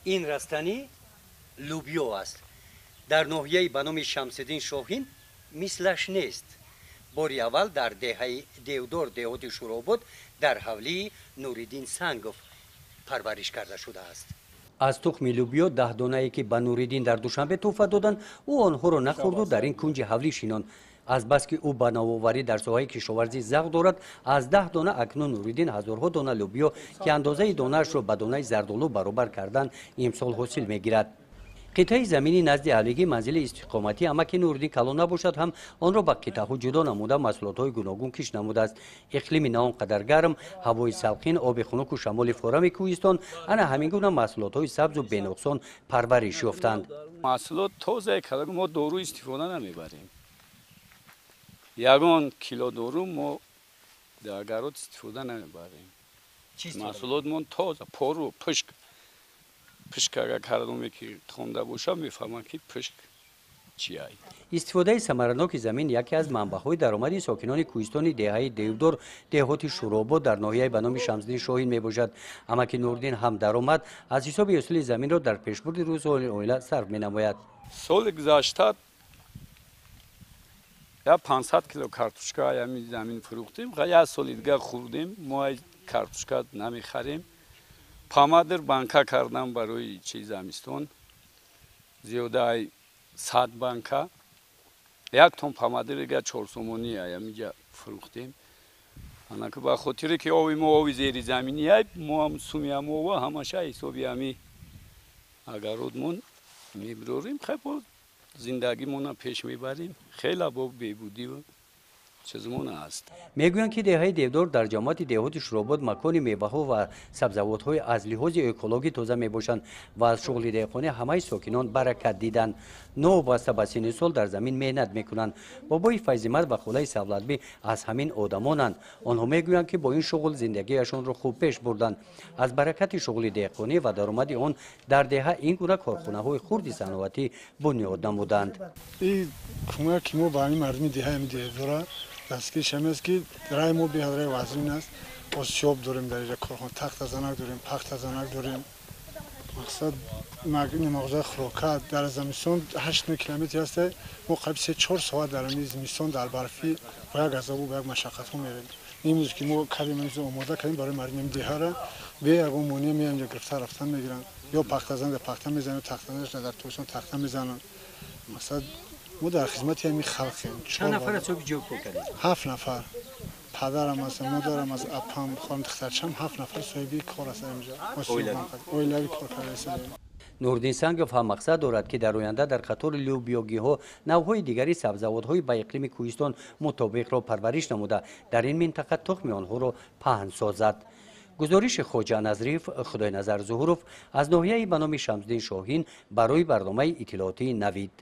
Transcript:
Ин растанӣ лӯбиё аст. Дар ноҳияи ба номи Шамсиддин Шоҳин мислаш нест. Бори аввал дар деҳаи Девдор, деҳоти Шӯробод, дар ҳавлии Нуриддин Сангов парвариш карда шудааст. Аз тухми лӯбиё 10 донае, ки ба Нуриддин дар Душанбе тӯҳфа доданд, ӯ онҳоро нахӯрду дар ин кунҷи ҳавлӣ шинонд. Азбаски ӯ ба навоварӣ дар соҳаи кишоварзӣ завқ дорад, аз 10 дона акнун Нуриддин ҳазорҳо дона лӯбиё, ки андозаи донаашро ба донаи зардолу баробар кардан, имсол ҳосил мегирад. Қитъаи замини назди ҳавлигӣ манзили истиқоматӣ амаки Нуриддин калон набошад ҳам, онро ба қитъаҳо ҷудо намуда, маҳсулотҳои гуногун кишт намудааст. Иқлими на он қадар гарм, ҳавои салқин, оби хунуку шамоли форами кӯҳистон, ана ҳамин гуна маҳсулотҳои сабзу беноқсон парвариш ёфтанд. Маҳсулот тозае калон, мо дору истифода намебарем. Ягон кило дору мо дар огород истифода намебарем. Маҳсулотмон тоза, пору, пушк. Пушк агар кардоме ки хонда боша, мефаҳмам, ки пушк чиай. Истифодаи самараноки замин яке аз манбаъҳои даромади сокинони кӯҳистони деҳаи Девдор, деҳоти Шӯробод, дар ноҳияи ба номи Шамсиддин Шоҳин мебошад. Амаки Нуриддин ҳам даромад аз ҳисоби ҳосили заминро дар пешбурди рӯзгори оила сарф менамояд. Соли гузашта я 500 кило картошка ами замин фурӯхтем, як соли дигар хӯрдем. Мо картошка намехарем. Помидор банка кардам барои чи замистон, зиёдаи 100 банка. Як тон помидор дига 4 сомонӣ амиҷа фурӯхтем. Анаки ба хотире ки оби мо оби зеризаминӣ, мо ҳам суми ам ова ҳамаша ҳисоби ами огородмон мебирорем. Хай, бо зиндагимона пеш мебарем, хеле бо бебудӣ чизмон аст. Мегӯянд, ки деҳаи Девдор дар ҷамоати деҳоти Шӯробод макони меваҳо ва сабзавотҳои аз лиҳози экологӣ тоза мебошанд ва аз шуғли деҳқонӣ ҳамаи сокинон баракат диданд. Новобаста ба синни сол дар замин меҳнат мекунанд. Бобои Файзимар ва холаи Савлатбӣ аз ҳамин одамонанд. Онҳо мегӯянд, ки бо ин шуғл зиндагиашонро хуб пеш бурданд. Аз баракати шуғли деҳқонӣ ва даромади он дар деҳа ин гуна корхонаҳои хурди саноатӣ бунёд намуданд. Кӯмаки мо ба ҳамин мардуми деҳаи Девдора дастгириш ҳамин аст, ки раи мо беҳад раи вазин аст. Осиёб дорем дар инҷа, корхона, тахтазанак дорем, пахтазанак дорем. Мақсад, мағозаи хӯрока дар зимистон 8 километр ҳаста. Мо қариб 3-4 соат дар ҳамин зимистон дар барфӣ бо як азобу бо як машаққатҳо мерем. Имрӯз ки мо кардем, омода кардем барои мардуми деҳара, бе ягон монеа меоям, ҷо гирифта рафтан мегиранд. Ё пахтазан дар пахта мезананд, тахтазан дар тобистон тахта мезананд. Мақсад, мо дар хизмати ҳамин халқем. Чанд нафар соҳиби ҷой кор кардед? Ҳафт нафар: падарам аст, модарам аст, апам, хоҳарам, духтарчам, ҳафт нафар соҳиби кор аст инҷа. Оилавӣ кор карда. Нуриддин Сангов ҳам мақсад дорад, ки дар оянда дар қатори лӯбиёгиҳо навъҳои дигари сабзавотҳои ба иқлими кӯҳистон мутобиқро парвариш намуда, дар ин минтақа тухми онҳоро паҳн созад. Гузориши Хоҷа Назриев, Худойназар Зуҳуров, аз ноҳияи ба номи Шамсиддин Шоҳин барои барномаи иттилоотии «Навид».